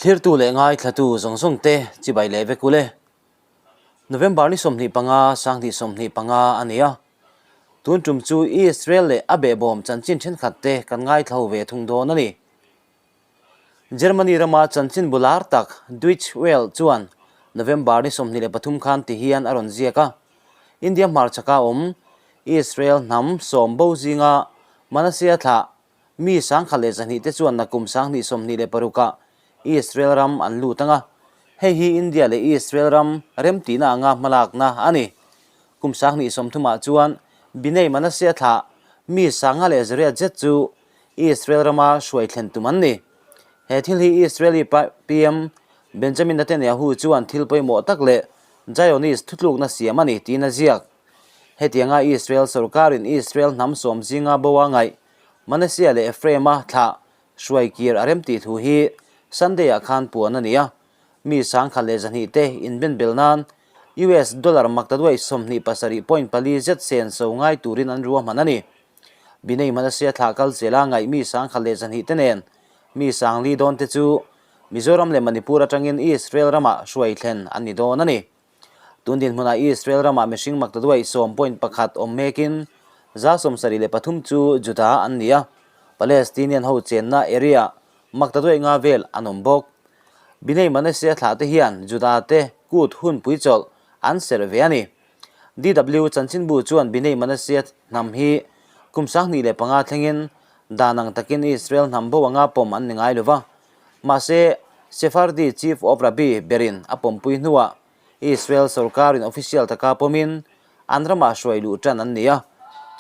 Thlirtu leh ngaithlatu zawng zawng te chibai leh vek ule. November ni 25, 2025 a ni a. Tun tum chu Israel leh a behbawm chanchin thenkhat te kan ngaithla ve thung dawn a ni. Germany rama chanchin bular tak Deutsche Welle chuan November ni 23 khan ti hian a rawn ziak a, India hmarchhaka awm Israel hnam sawm bo zinga Manasseh thlah Mi 1102 te chuan nakum 2026ah Israel ram an lut ang a, hei hi India leh Israel ram remtihna anga hmalakna a ni. Kum 2030ah chuan Binei Manasseh thlah mi 500 zet chu Israel rama hruai thlen tum an ni. He thil hi Israeli PM Benjamin Netanyahu chuan thil pawimawh tak leh Zionist thutlukna siam a ni tiin a ziak. Hetianga Israel sorkarin Israel hnam sawm zinga bo a ngaih Manasseh leh Ephraim-a thlah hruai kir a rem tih thu hi Sunday-ah khan puan a ni a, mi 1102 te inbenbel nan US dollar maktaduai 27.4 zet sen so ngai turin an ruahman a ni. Binei Manasseh thlah kal zela ngaih mi 1102 te nen mi 4,000 dawn te chu Mizoram leh Manipur atangin Israel ramah hruai thlen an ni dawn a ni. Tun dinhmunah Israel ramah mihring maktaduai 10.1 awm mekin 73 chu Juda an ni a, Palestinian ho chenna area maktaduai nga vel an awm bawk. Binei Manasseh thlah te hian Juda te kut hun pui chawlh an serh ve a ni. DW chanchinbu chuan Binei Manasseh hnam hi kum 2005 thlengin dan ang takin Israel hnam bo anga pawm an ni ngai lova, mahse Sephardi Chief of Rabbi berin a pawmpui hnuah Israel sorkarin official taka pawmin an ramah hruai luh tan an ni a.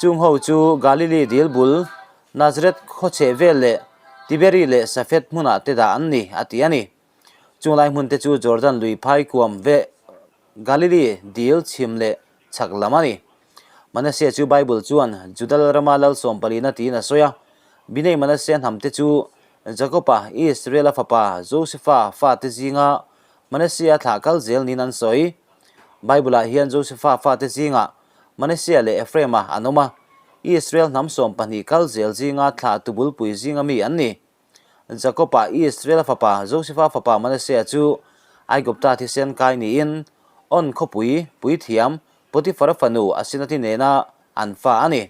Chung ho chu Galilee dil bul Nazareth khawchheh vel leh Tiberi leh Safed hmunah te dah an ni, a ti a ni. Chung lai hmun te chu Jordan lui phai kuam ve Galilee dil chhim leh chhak lam a ni. Manasseh chu Bible chuan Juda lalrama lal 14na tiin a sawi a. Binei Manasseh hnam te chu Jakob-a, Israel-a fapa Josefa fate zinga Manasseh-a thlah kal zel niin an sawi. Bible-ah hian Josefa fate zingah Manasseh leh Ephraim-a an awm a, Israel hnam 12 kal zel zinga thlah tubulpui zinga mi an ni. Jakob-a, Israel-a fapa Josefa fapa Manasseh chu Aigupta thisen kai niin On khawpui puithiam Potiphar-a fanu Asenath-i nena an fa a ni.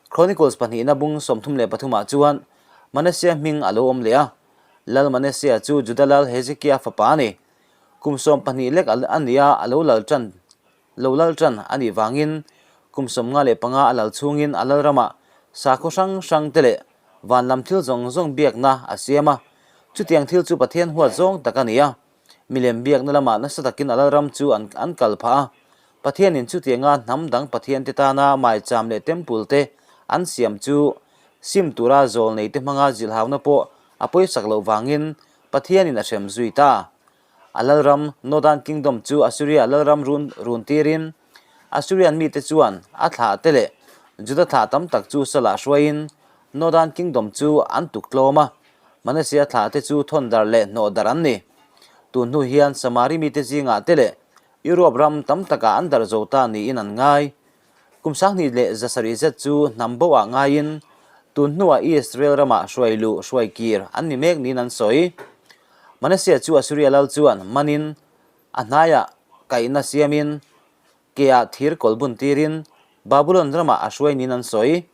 Chronicles pahnihna bung 33ah chuan Manasseh hming a lo awm leh a. Lal Manasseh chu Juda lal Hezekiah fapa a ni. Kum 12 lek a ni a, a lo lal tan lo lal tan a nih vangin kum 55 a lal chhungin a lal ramah sakhaw hrang hrang te leh van lam thil zawng zawng biakna a siam a. Chutiang thil chu Pathian huat zawng tak a ni a. Milem biakna lamah nasa takin a lalram chu an an kal phah a. Pathianin chutianga hnam dang Pathian te tana maicham leh temple te an siam chu sim tura zawl nei te hmanga zilhauna pawh a pawisak loh vangin Pathianin a hrem zui ta. A lalram Northern Kingdom chu Assyria lalram run run tirin Assyrian mite chuan a thlah te leh Juda thlah tam tak chu salah hruaiin Northern Kingdom chu an tuk tlawm a, Manasseh thlah te chu thawn darh leh hnawh darh an ni. Tun hnu hian Samari mite zingah te leh Europe ram tam takah an darh zo ta niin an ngai. Kum 2700 zet chu hnam bo ah ngaiin tun hnuah Israel ramah hruai luh hruai kir an ni mek niin an sawi. Manasseh chu Assyria lal chuan manin a hnaiah kaihna siamin keah thir kawl bun tirin Babylon ramah a hruai niin an sawi.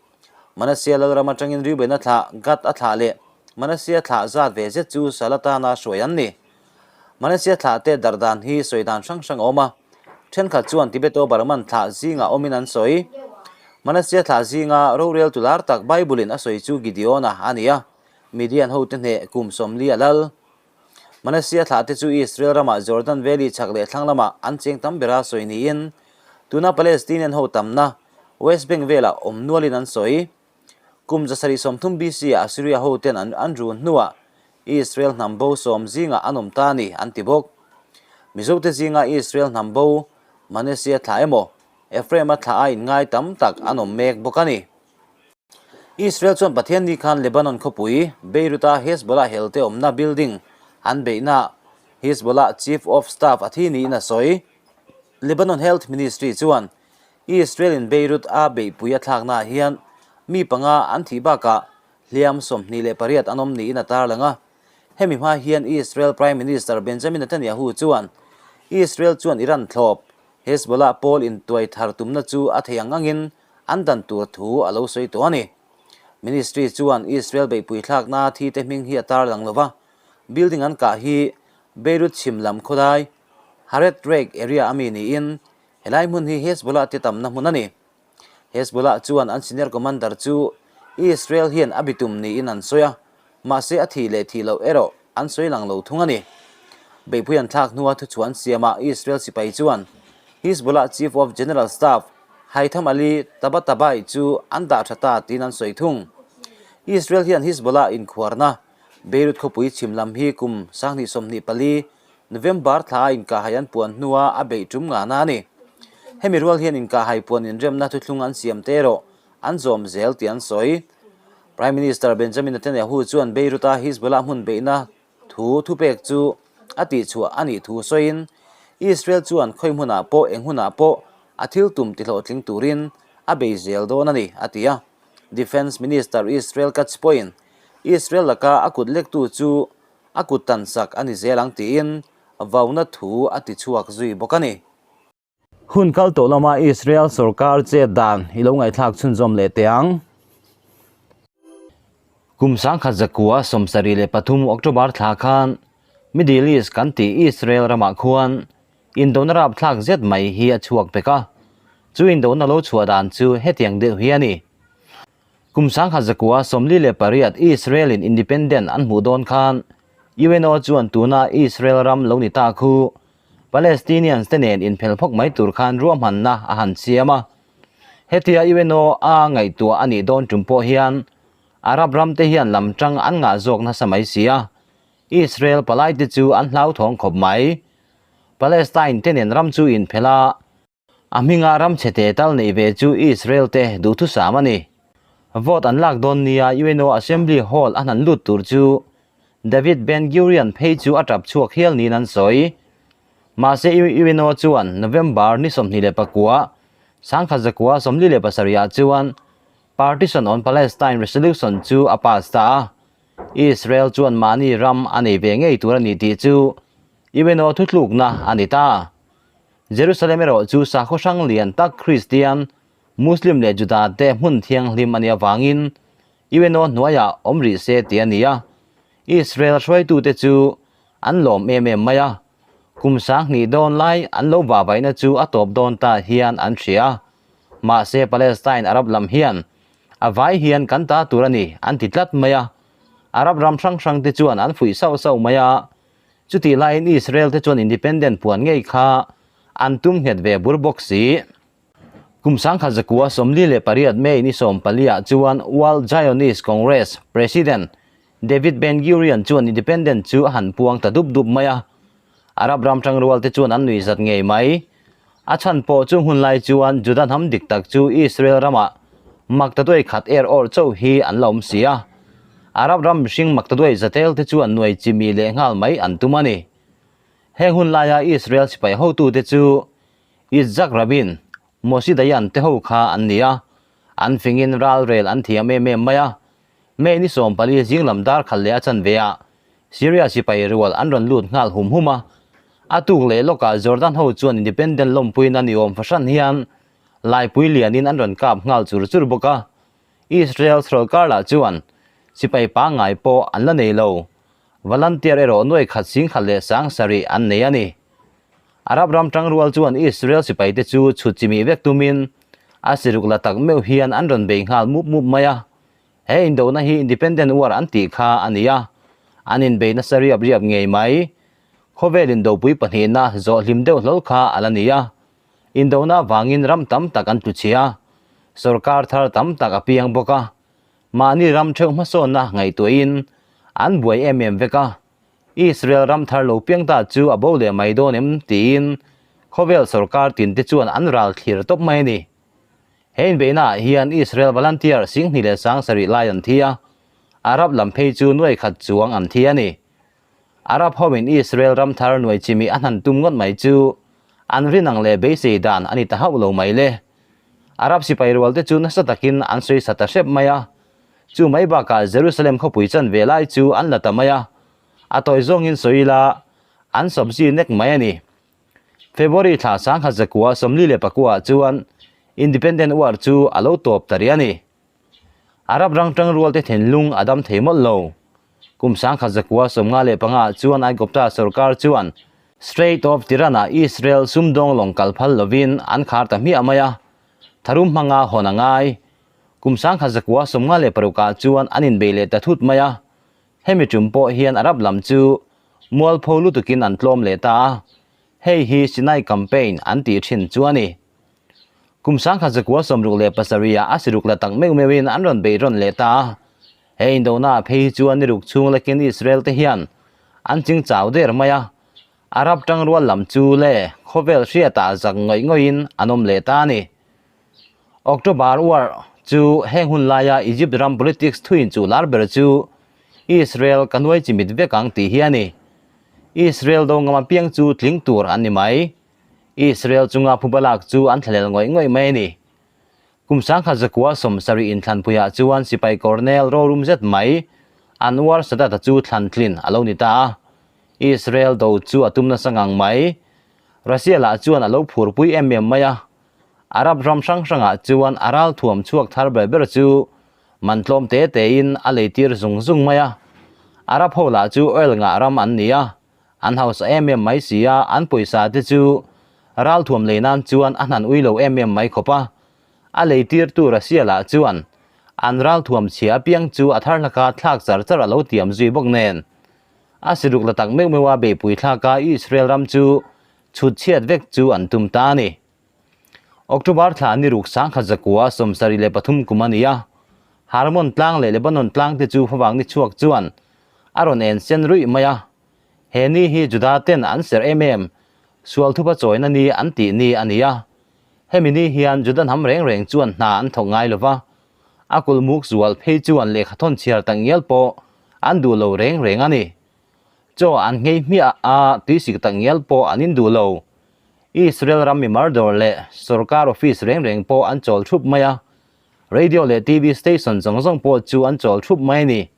Manasseh lal ram atangin Reuben a thlah, Gad a thlah leh Manasseh thlah zat ve zet chu sal atana hruai an ni. Manasseh thlah te darh dan hi sawi dan hrang hrang a awm a, thenkhat chuan Tibeto-Burman thlah zingah awmin an sawi. Manasseh thlah zinga rorel tu lar tak Bible-in a sawi chu Gideon-a a ni a, Midian hote hneh kum 40 a lal. Manasseh thlah te chu Israel ramah Jordan Valley chhak leh thlang lamah an cheng tam bera sawi niin tuna Palestinian ho tamna West Bank velah awm nualin an sawi. Kum 730 BC ah Assyria ho ten an an run hnuah Israel hnam bo sawm zingah an awm ta a ni an ti bawk. Mizote zinga Israel hnam bo Manasseh thlah emaw Ephraim-a thlah a inngai tam tak an awm mek bawk a ni. Israel chuan Pathian ni khan Lebanon khawpui Beirut-a Hezbollah helte awmna building an beihna Hezbollah Chief of Staff a thi niin a sawi. Lebanon Health Ministry chuan Israel-in Beirut a beihpui a thlaknaah hian mi panga an thih bakah hliam 28 an awm niin a tarlang a. Hemi hma hian Israel Prime Minister Benjamin Netanyahu chuan Israel chuan Iran thlawp Hezbollah pawl intuai thar tumna chu a thei ang angin an dan tur thu a lo sawi tawh a ni. Ministry chuan Israel beihpui thlakna thite hming hi a tarlang lo va, building an kah hi Beirut chhim lam khawlai Haret Reik area a mi niin helai hmun hi Hezbollah te tamna hmun a ni. Hezbollah chuan an senior commander chu Israel hian a bitum niin an sawi a, mahse a thih leh thih loh erawh an sawi lang lo thung a ni. Beihpui an thlak hnua thuchhuah an siamah Israel sipai chuan Hezbollah Chief of General Staff Haitham Ali Tabatabai chu an dah tha ta tiin an sawi thung. Israel hian Hezbollah inkhuarna Beirut khawpui chhim lam hi kum 2024 November thla a inkahhai an puan hnua a beih tum ngahna a ni. Hemi rual hian inkahhai puan inremna thuthlung an siam te erawh an zawm zel tih an sawi. Prime Minister Benjamin Netanyahu chuan Beirut-a Hizbollah hmun beihna thu thupek chu a tihchhuah a nih thu sawiin, Israel chuan khawi hmunah pawh eng hunah pawh a thil tum tihlawhtling turin a bei zel dawn a ni, a ti a. Defence Minister Israel Katz pawhin Israel laka a kut lektu chu a kut tan sak a ni zel ang tiin vauna thu a ti chhuak zui bawk a ni. Hun kal tawh lama Israel sorkar chet dan i lo ngaihthlak chhunzawm leh teh ang. Kum 1973 October thla khan Middle East kan tih Israel ramah khuan indona rapthlak zet mai hi a chhuak pek a, chu indona lo chhuah dan chu hetiang deuh hi a ni. Kum 1948 Israel-in independent an hmuh dawn khan UNO chuan tuna Israel ram lo ni ta khu Palestinians te nen inphel phawk mai tur khan ruahmanna a han siam a. Hetia UNO a ngaihtuah a nih dawn tum pawh hian Arab ram te hian lam tang an ngah zawk nasa mai si a, Israel palai te chu an hlauthawng khawp mai. Palestine te nen ram chu inphel a, A hminga ram chhete tal neih ve chu Israel te duhthusam a ni. Vote an lak dawn nia UNO Assembly Hall a hnan lut tur chu David Ben Gurion phei chu a tap chhuak hial niin an sawi. Mahse UNO chuan November ni 29, 1947 ah chuan Partition on Palestine Resolution chu a pass ta a. Israel chuan mahni ram a nei ve ngei tur a ni tih chu UNO thutlukna a ni ta. Jerusalem erawh chu sakhaw hrang lian tak Kristian, Muslim leh Juda te hmun thianghlim a nih avangin UNO hnuaiah awm rih se tih a ni a. Israel hruaitute chu an lawm em em mai a, kum 2000 dawn lai an lo vahvaihna chu a tawp dawn ta hian an hria a. Mahse Palestine Arab lam hian a vai hian kan ta tur a ni an ti tlat mai a. Arab ram hrang hrang te chuan an fuih sauh sauh mai a. Chutih laiin Israel te chuan independent puan ngei kha an tum nghet ve bur bawk si. Kum 1948 May ni 14 ah chuan World Zionist Congress President David Ben Gurion chuan independent chu a han puang ta dup dup mai a. Arab ram tangrual te chuan an nuihzat ngei mai. A chhan pawh chung hun lai chuan Juda hnam dik tak chu Israel ramah maktaduai khat er awrh chauh hi an la awm si a. Arab ram mihring maktaduai zatel te chuan nuai chimi leh nghal mai an tum a ni. Heng hun laia Israel sipai hotute chu Yitzhak Rabin, Moshe Dayan te ho kha an ni a, an fingin ralrel an thiam em em mai a. May ni 14 zing lam dar khat leh a chanve ah Syria sipai rual an rawn lut nghal hum hum a. A tuk leh lawkah Jordan ho chuan independent lawmpuina ni awm fahran hian laipui lianin an rawn kap nghal chur chur bawk a. Israel sorkar lah chuan sipai pangngai pawh an la nei lo. Volunteer erawh nuai khat sing khat leh sang sarih an nei a ni. Arab ram tangrual chuan Israel sipaite chu chhut chimih vek tumin a siruk la tak meuh hian an rawn bei nghal mup mup mai a. He indona hi Independent War an tih kha a ni a, an inbei nasa riap riap ngei mai. Khawvel indopui pahnihna zawh hlim deuh hlawl kha a la ni a. Indona vangin ram tam tak an tlu chhia a, sorkar thar tam tak a piang bawk a. Mahni ram theuh hmasawnna ngaihtuahin an buai em em vek a. Israel ram thar lo piang ta chu a bo leh mai dawn em tiin khawvel sorkar tinte chuan an ral thlir tawp mai a ni. He inbeihnaah hian Israel volunteer 2000 leh 7000 lai an thi a, Arab lam phei chu nuai khat chuang an thi a ni. Arab hoin Israel ram thar nuai chimi a hnan tum ngawt mai chu an rin ang leh beisei dan a ni ta hauh lo mai le. Arab sipai rual te chu nasa takin an sawi sa ta hrep mai a, chu mai bakah Jerusalem khawpui chanve lai chu an la ta mai a. A tawi zawngin sawi ila, an sawpzi nek mai a ni. February thla 1944 ah chuan Independent War chu a lo tawp ta rih a ni. Arab rang tangrual te thinlung a dam thei mawlh lo. Kum 1995 ah chuan Aigupta sorkar chuan Strait of Tiran-ah Israel sumdawng lawng kal phal lovin an khar ta hmiah mai a, tharum hmanga hawn a ngai. Kum 1996 ah chuan an inbei leh ta thut mai a, Hemi tum pawh hian Arab lam chu mualpho lutukin an tlawm leh ta a, hei hi Sinai Campaign an tih thin chu a ni. Kum 1967 ah a siruk la tak meuh meuhin an rawn beih rawn leh ta a, he indonaah phei hi chuan ni ruk chhung lekin Israel te hian an ching chau der mai a, Arab tangrual lam chu le khawvel hriatah zak ngawih ngawihin an awm leh ta a ni. October War chu heng hun laia Egypt ram politics thuin chu lar ber chu Israel ka nuai chimit vek ang tih hi a ni. Israel do ngam apiang chu tling tur an ni mai. Israel chunga phuba lak chu an thlalel ngawih ngawih mai a ni. Kum 1970 inthlanpuiah chuan sipai Colonel rorum zet mai Anwar Sadat-a chu thlantlin a lo ni ta a. Israel do chu a tum nasa ngang mai. Russia lah chuan a lo phurpui em em mai a. Arab ram hrang hrangah chuan a ral thuam chhuak thar ber ber chu man tlawm te tein a leitir zung zung mai a. Arab ho lah chu oil ngah ram an ni a, an hausa em em mai si a, an pawisa te chu ral thuam lei nan chuan a hnan ui lo em em mai khawp a. A leitirtu Russia lah chuan an ral thuam chhia apiang chu a thar hlaka thlak char char a lo tiam zui bawk nen. A siruk la tak meuh meuh a beihpui thlaka Israel ram chu chhut chhiat vek chu an tum ta a ni. October thla ni ruk 1973 kum a ni a, Hermon tlang leh Lebanon tlang te chu favang ni chhuak chuan a rawn en sen ruih mai a. He ni hi Juda ten an serh em em, sual thupa chawina ni an tih ni a ni a. Hemi ni hian Juda hnam reng reng chuan hna an thawk ngai lo va, a kulmuk zual phei chuan lehkhathawn chhiar tak ngial pawh an duh lo reng reng a ni. Chaw an nghei hmiah a, tuisik tak ngial pawh an induh lo. Israel ram mimar dawr leh sorkar office reng reng pawh an chawl thup mai a, radio leh TV station zawng zawng pawh chu an chawl thup mai a ni.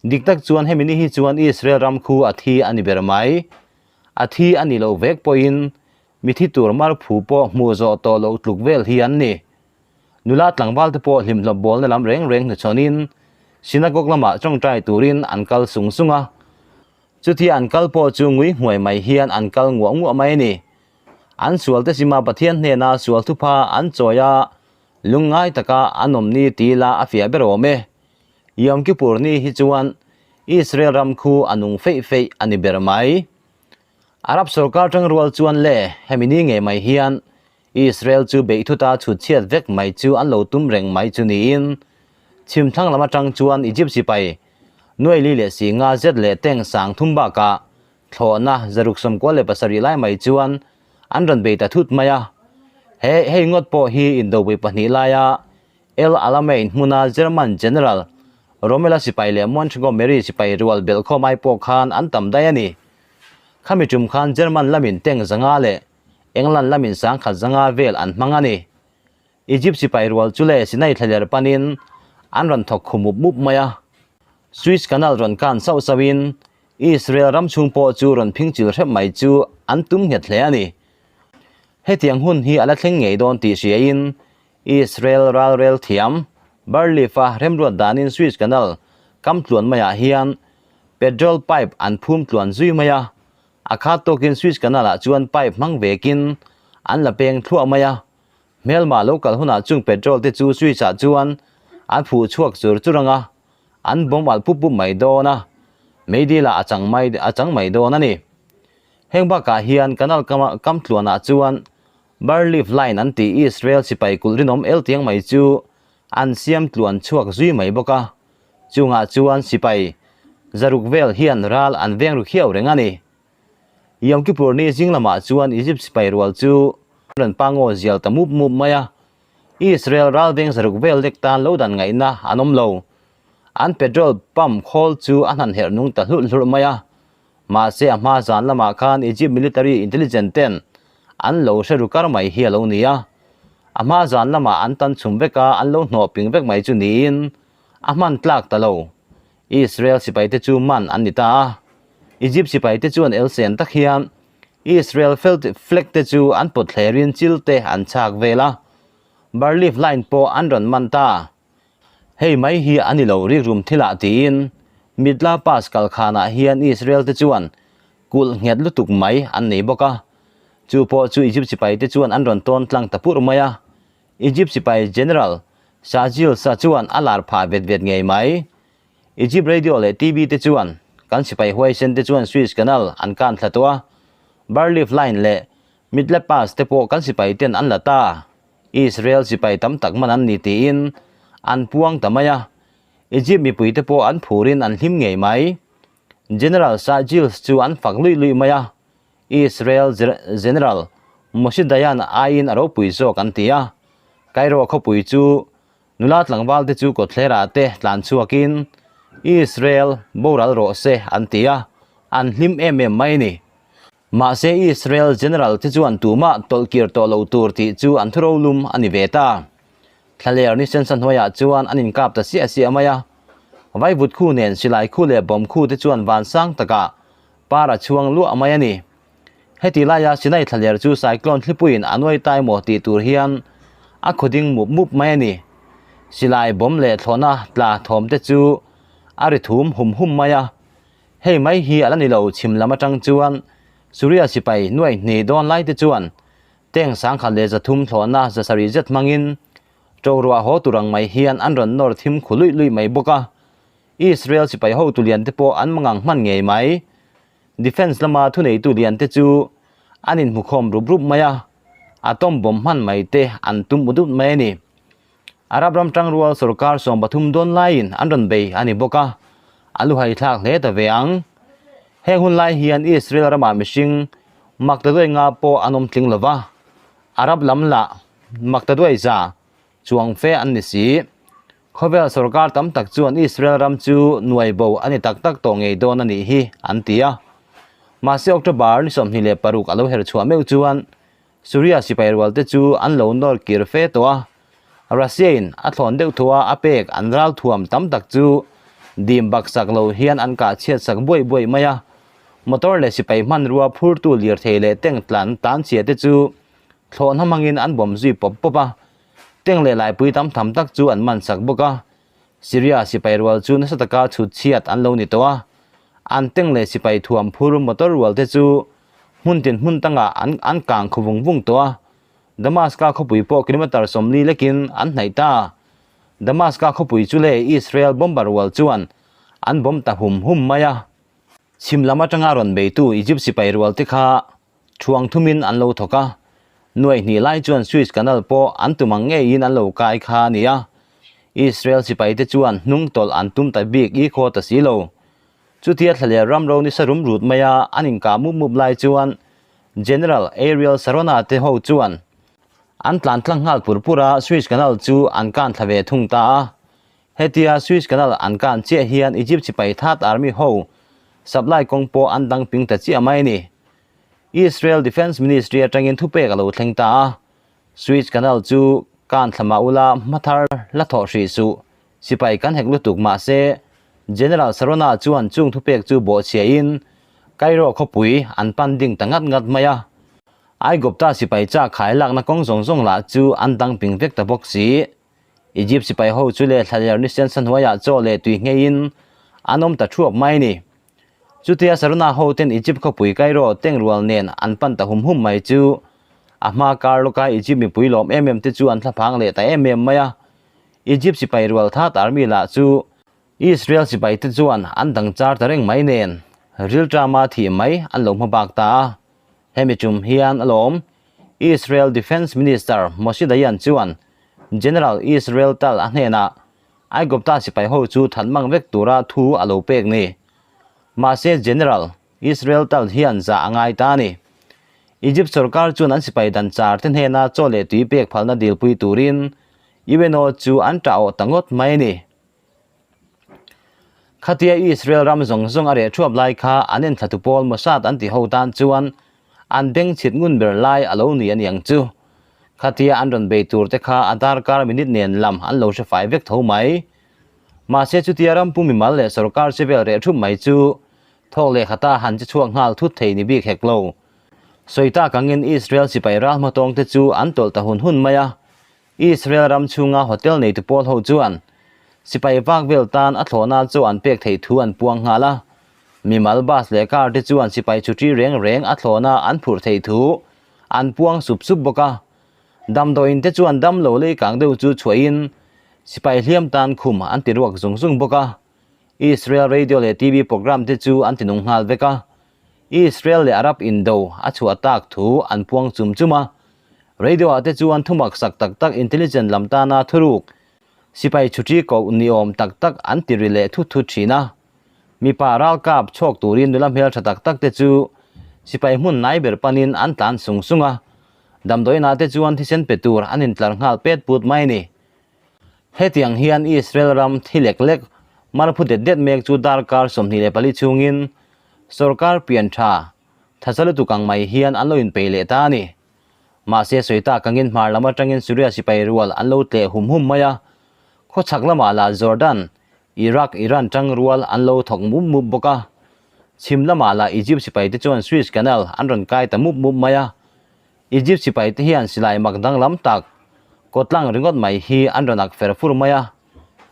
Dik tak chuan hemi ni hi chuan Israel ram khu a thi a ni ber mai. A thi a nih loh vek pawhin mithi tur mar phu pawh hmuh zawh tawh loh tluk vel hi an ni. Nula tlangval te pawh hlimhlawp bawlna lam reng reng hnuchhawnin synagogue lamah tawngtai turin an kal sung sung a. Chutia an kal pawh chu ngui hmuai mai hian an kal nguah nguah mai a ni. An sual te sima Pathian hnena sual thupha an chawi a, lungngai taka an awm ni ti ila a fiah ber awm e. Yom Kippur ni hi chuan Israel ram khu a nung feih feih a ni ber mai. Arab sorkar tangrual chuan le hemi ni ngei mai hian Israel chu beih thuta chhut chhiat vek mai chu an lo tum reng mai chu niin chhim thlang lam atang chuan Egypt sipai nuai li leh si nga zet leh tank sang thum bakah thlawhna 697 lai mai chuan an rawn bei ta thut mai a. He hei ngawt pawh hi indopui pahnih laia El Alamein hmuna German General Rommel-a sipai leh Montgomery sipai rual belhkhawm ai pawh khan an tam daih a ni. Khami tum khan German lamin tank zanga leh England lamin sangkhat zanga vel an hmang a ni. Egypt sipai rual chu leh Sinai thlaler panin an rawn thawk khu mup mup mai a. Suez Canal rawn kan sauh sauhin Israel ram chhung pawh chu rawn phing chil hrep mai chu an tum nghet hle a ni. Hetiang hun hi a la thleng ngei dawn tih hriain Israel ralrel thiam Bar-Leaf-a remruat danin Suez Canal kam tluan maiah hian petrol pipe an phum tluan zui mai a. A khat tawkin Suez Canal-ah chuan pipe hmang vekin an la peng thluah mai a, hmelma lo kal hunah chung petrol te chu Suez-ah chuan an phuh chhuak chur chur ang a, an bawm alh pup pup mai dawn a, meidil-ah a chang mai a chang mai dawn a ni. Heng bakah hian canal kama kam tluanah chuan Bar-Leaf Line an tih Israel sipai kulh rinawm el tiang mai chu an siam tluan chhuak zui mai bawk a, Chungah chuan sipai zaruk vel hian ral an veng ru khiau reng a ni. Yom Kippur ni zing lamah chuan Egypt sipai rual chu rawn pangaw zial ta mup mup mai a. Israel ral veng zaruk vel lek tan lo dan ngaihna an awm lo. An petrol pump khawl chu a hnan herh nung ta hlurh hlurh mai a. Mahse a hma zan lamah khan Egypt military intelligence ten an lo hre ru kar mai hi a lo ni a. A hma zan lamah an tan chhum vek a, an lo hnawh ping vek mai chu niin a hman tlak ta lo. Israel sipaite chu man an ni ta a. Egypt sipai te chuan elsen tak hian Israel flag te chu an pawt thlerin chil te an chhak vel a, Barleaf line pawh an rawn man ta. Hei mai hi a ni lo rikrum thilah tiin Mitla Pass kalkhanah hian Israel te chuan kulh nghet lutuk mai an nei bawk a. Chu pawh chu Egypt sipai te chuan an rawn tawn tlang ta purh mai a. Egypt sipai General Shazil-sa chuan a lar phah vet vet ngei mai. Egypt Radio leh TV te chuan kan sipai huaisen te chuan Suez Canal an kan thla tawh a, Barleaf Line leh Mitla Pass te pawh kan sipai ten an la ta. Israel sipai tam tak man an ni tiin an puang ta mai a, Egypt mipui te pawh an phurin an hlim ngei mai. General Shah Gilles chu an fak luih luih mai a, Israel General Moshe Dayan aiin a ropui zawk an ti a, Cairo khawpui chu nula tlangval te chu kawtthlerah te tlan chhuakin Israel boral rawh se an ti a, an hlim em em mai a ni. Mahse Israel General te chuan tumah tawlhkir tawh lo tur tih chu an thu rolum a ni ve ta. Thlaler ni sensa hnuaiah chuan an inkap ta siah siah mai a. Vaivut khu nen silai khu leh bomb khu te chuan van sang takah par a chhuang luah mai a ni. Heti laia Sinai thlaler chu cyclone thlipuiin a nuai ta emaw tih tur hian a khaw ding mup mup mai a ni. Silai bomb leh thlawhna tla thawm te chu a ri thum hum hum mai a. Hei mai hi a la ni lo chhim lam atang chuan Suria sipai nuai hnih dawn lai te chuan tank 1300 thlawhna 700 zet hmangin ṭo ruah haw tur ang mai hian an rawn nawr thim khu luih luih mai bawk a. Israel sipai hotu lian te pawh an mangang hman ngei mai. Defence lama thuneitu lian te chu an inhmukhawm rup rup mai a, atom bomb hman mai te an tum ut ut mai a ni. Arab ram tangrual sorkar 13 dawn laiin an rawn bei a ni bawk a, a luhai thlak hle ta ve ang. Heng hun lai hian Israel ramah mihring maktaduai nga pawh an awm tling lova, Arab lam lah maktaduai za chuang fe an ni si. Khawvel sorkar tam tak chuan Israel ram chu nuai bo a ni tak tak tawh ngei dawn a nih hi an ti a. Mahse October ni 26 a lo her chhuah meuh chuan Suria sipai rual te chu an lo nawr kir fe tawh a, Russia in a thlawn deuh thu a a pek an ral thuam tam tak chu dim bak sak lo hian an kah chhiat sak buaih buaih mai a, motor leh sipai hmanrua phurtu lirthei leh tank tlan tan chhia te chu thlawhna hmangin an bawm zui pawp pawp a, tank leh laipui tam tham tak chu an man sak bawk a. Syria sipai rual chu nasa taka chhut chhiat an lo ni tawh a, an tank leh sipai thuam phur motor rual te chu hmun tin hmun tangah an an kang khaw vung vung tawh a. Damaska khawpui pawh kilometre 40 lekin an hnaih ta. Damaska khawpui chu leh Israel bomber rual chuan an bomb ta hum hum mai a. Chhim lam atanga rawn beitu Egypt sipai rual te kha Thuang thumin an lo thawk a, nuaih hnih lai chuan Suez Canal pawh an tum ang ngeiin an lo kai kha a ni a. Israel sipaite chuan hnung tawlh an tum ta bik i khaw ta si lo. Chutia thlaler ram ro nisa rum rut maia an inkah mup mup lai chuan General Ariel Sharona te ho chuan an tlan tlang nghal pur pur a, Suez Canal chu an kan thla ve thung ta a. Hetia Suez Canal an kan chiah hian Egypt sipai Third Army ho supply kawng pawh an dang ping ta chiah mai a ni. Israel Defence Ministry atangin thupek a lo thleng ta a, Suez Canal chu kan thla mah ula hmathar la thawh hrih suh, sipai kan hek lutuk mahse General Sarona chuan chung thupek chu bawhchhiahin Cairo khawpui an pan ding ta ngat ngat mai a. Aigupta sipai chak khai lakna kawng zawng zawng lah chu an dang ping vek ta bawk si. Egypt sipai ho chu leh thlaler ni sensa hnuaiah chaw leh tui ngheiin an awm ta thuap mai a ni. Chutia Sarona ho ten Egypt khawpui Cairo tengrual nen an pan ta hum hum mai chu a hma kar lawka Egypt mipui lawm em em te chu an thlaphang leh ta em em mai a. Egypt sipai rual that army lah chu Israel sipai te chuan an dang char ta reng mai nen rilṭama thih mai an lo hma bak ta a. Hemi tum hian alawm Israel Defence Minister Moshe Dayan chuan General Israel Tal a hnenah Aigupta sipai ho chu that mang vek tura thu a lo pek ni. Mahse General Israel Tal hian zah a ngai ta a ni. Egypt sorkar chuan an sipai dan char te hnena chaw leh tui pek phalna dilpui turin UNO chu an ṭah awh ta ngawt mai a ni. Khatia Israel ram zawng zawng a reh thuap lai kha an enthlatu pawl Mossad an ti ho tan chuan an bengchhit ngun ber lai a lo ni a niang chu. Khatia an rawn bei tur te kha a darkar minute nen lam an lo hre fai vek tho mai. Mahse chutia ram pu mimal leh sorkar che vel reh thup mai chu Thawk leh khata han che chhuak nghal thut thei ni bik hek lo. Sawi tak angin Israel sipai ral hmatawngte chu an tawlh ta hun hun mai a. Israel ram chhunga hotel neitu pawl ho chuan sipai vak vel tan a thlawhna chu an pek theih thu an puang nghal a. Mimal bus leh car te chuan sipai chhuṭi reng reng a thlawhna an phurh theih thu an puang sup sup bawk a. Damdawiin te chuan damlo leikang deuh chu chhuahin sipai hliam tan khum an ti ruak zung zung bawk a. Israel radio leh TV programme te chu an ti nung nghal vek a. Israel leh Arab indo a chhuah tak thu an puang chum chum a. Radio ah te chuan thumak sak tak tak intelligent lam tana thuruk sipai chhuṭi koh ni awm tak tak an ti ri leh thut thut thin a. Mipa ralkap chhawk turin nula hmeltha tak tak te chu sipai hmun nai ber panin an tlan sung sung a. Damdawiinah te chuan thisen pe tur an intlar nghal pet put mai a ni. Hetiang hian Israel ram thi lek lek mar phu det det mek chu darkar 24 chhungin sorkar pian tha tha lutuk ang mai hian an lo inpei leh ta a ni. Mahse sawi tak angin hmar lam atangin Syria sipai rual an lo tleh hum hum mai a, khawchhak lamah lah Jordan, Iraq, Iran tang rual an lo thawk mup mup bawk a. Chhim lamah lah Egypt sipai te chuan Suez Canal an rawn kai ta mup mup mai a. Egypt sipai te hian silai mak danglam tak kawtlang ringawt mai hi an rawn ak fer fur mai a.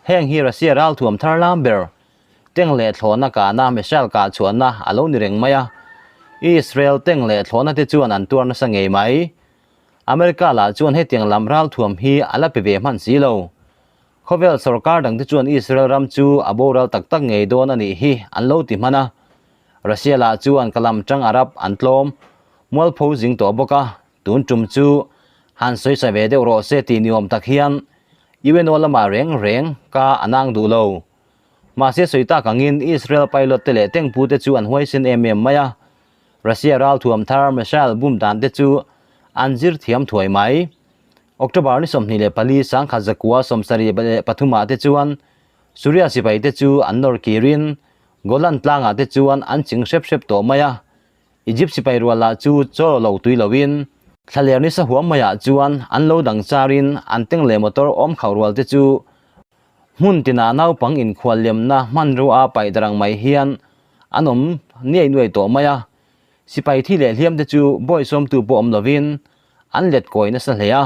Heng hi Russia ralthuam thar lam ber teng leh thlawhna kahna missile kah chhuahna a lo ni reng mai a. Israel teng leh thlawhna te chuan an tuar nasa ngei mai. America lah chuan hetiang lam ralthuam hi a la pe ve hman si lo. Khawvel sorkar dangte chuan Israel ram chu a boral tak tak ngei dawn a nih hi an lo ti hman a. Russia lah chuan ka lam tang Arab an tlawm mualpho zing tawh bawk a, tun tum chu han sawisa ve deuh rawh se tih ni awm tak hian UNO lamah reng reng ka a nang duh lo. Mahse sawi tak angin Israel pilot te leh tengpu te chu an huaisen em em mai a, Russia ralthuam thar missile bum dan te chu an zir thiam thuai mai. October ni 24 1973 ah te chuan Syria sipai te chu an nawr kirin Golan tlangah te chuan an ching hrep hrep tawh mai a, Egypt sipai rual lah chu chaw lo tui loin thlaler nisa huam maiah chuan an lo dang charin an teng leh motor awm khauh rual te chu hmun tinah naupang inkhual lemna hmanrua paih darang mai hian an awm niai nuai tawh mai a, sipai thi leh hliam te chu bawisawmtu pawh awm lovin an let kawi nasa hle a,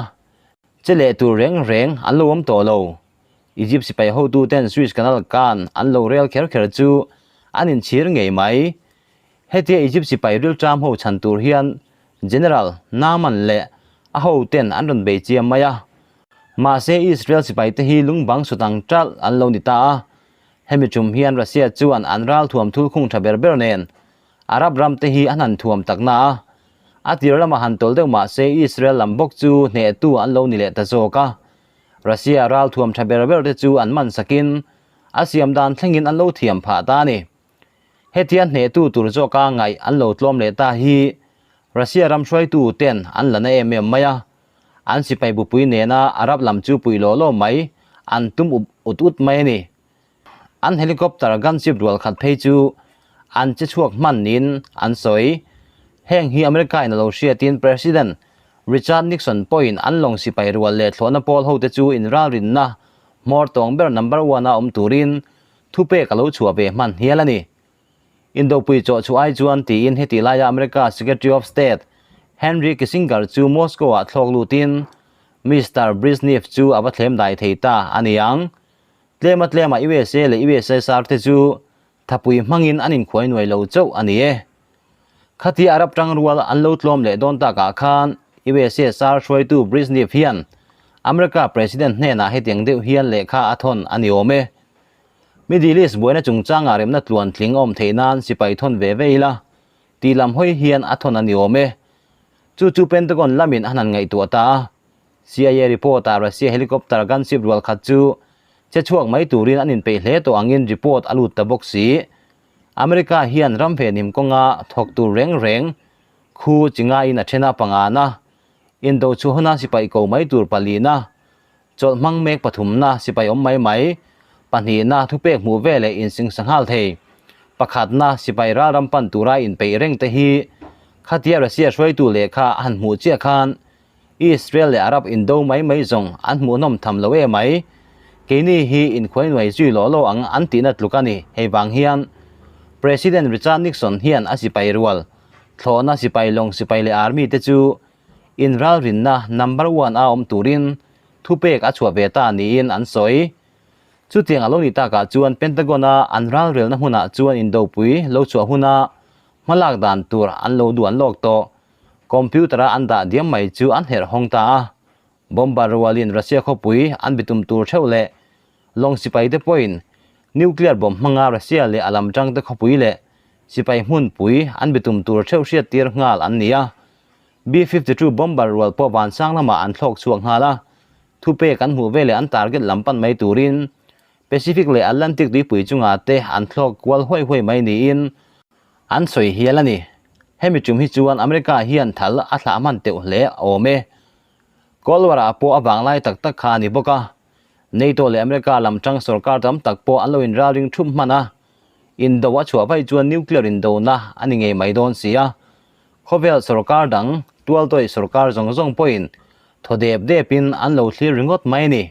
che leh tur reng reng an lo awm tawh lo. Egypt sipai hotuten Suez Canal kan an lo rel kher kher chu an inchhir ngei mai. Hetia Egypt sipai rilṭam ho chhan tur hian General Naaman leh a hoten an rawn bei chiam mai a. Mahse Israel sipaite hi lungbang sut ang ṭalh an lo ni ta a. Hemi ṭum hian Russia chuan an ralthuam thulkhung ṭha ber ber nen Arab ram te hi an han thuam tak na a, a tir lamah han tawlh deuh mah se Israel lam bawk chu hnehtu an lo ni leh ta zawk a. Russia ral thuam tha ber ber te chu an man sakin a siam dan thlengin an lo thiam phah ta a ni. Hetia hnehtu tur zawka ngaih an lo tlawm leh ta hi Russia ram hruaitu ten an la na em em mai a, an sipai bupui nena Arab lam chu puih law law mai an tum up ut ut mai a ni. An helicopter gunship rual khat phei chu an che chhuak hman niin an sawi. Heng hi America in a lo hriatin President Richard Nixon pawhin an lawng sipai rual leh thlawhna pawl hote chu inralrinna hmawr tawng ber number one a awm turin thupek a lo chhuah ve hman hial a ni. Indopui chawh chhuah ai chuan tiin heti laia America Secretary of State Henry Kissinger chu Moscow ah thlawk lutin Mister Brezhnev chu a va thlem dai thei ta a ni ang. Tlema tlema USA leh USSR te chu thapui hmangin an inkhuai nuai lo chauh a ni e. Khatia Arab tangrual an lo tlawm leh dawn takah khan USSR hruaitu Brezhnev hian America President hnenah hetiang deuh hian lehkha a thawn a ni awm e. Middle East buaina chungchangah remna tluan tling a awm theih nan sipai thawn ve ve ila tih lam hawi hian a thawn a ni awm e. Chu chu Pentagon lamin a han ngaihtuah ta a. CIA report ah Russia helicopter gunship rual khat chu che chhuak mai turin an inpeih hle tawh angin report a lut ta bawk si. America hian ram venhim kawnga thawk tur reng reng khu chi ngaiin a then a pangana, indo chhuah huna sipai ko mai tur palina, chawlh hmang mek pathumna sipai awm mai mai, pahnihna thupek hmuh ve leh insingsa nghal thei, pakhatna sipai ralram pan tura inpeih reng te hi khatia Russia hruaitu lehkha a han hmuh chiah khan Israel leh Arab indo mai mai zawng an hmuhnawm tham lo e mai. Keini hi inkhuai nuai zui law law ang an tihna tluk a ni. Hei vang hian President Richard Nixon hian a sipai rual, thlawhna sipai lawng sipai leh army te chu inralrinna number one a awm turin thupek a chhuah ve ta niin an sawi. Chutiang a lo nih takah chuan Pentagon-a an ralrelna hmunah chuan indopui lo chhuah huna hmalak dan tur an lo duan lawk tawh. Computer-a an dah diam mai chu an herh hawng ta a. Bomber rualin Russia khawpui an bitum tur theuh leh lawng sipaite pawhin nuclear bomb hmanga Russia leh a lam tangte khawpui leh sipai hmunpui an bitum tur theuh hriattir nghal an ni a. B-52 bomber rual pawh vansang lamah an thlawk chhuak nghal a. Thupek an hmuh veleh an target lam pan mai turin Pacific leh Atlantic tuipui chungah te an thlawk kual huai huai mai niin an sawi hial a ni. Hemi tum hi chuan America hian thal a thlah hman teuh hle awm e. Cold War ah pawh a vanglai tak tak kha a ni bawk a. NATO leh America lam tang sorkar tam tak pawh an lo inralring thup hman a. Indo a chhuah vaih chuan nuclear indona a ni ngei mai dawn si a. Khawvel sorkar dang, tualtawih sorkar zawng zawng pawhin thaw dep depin an lo thlir ringawt mai a ni.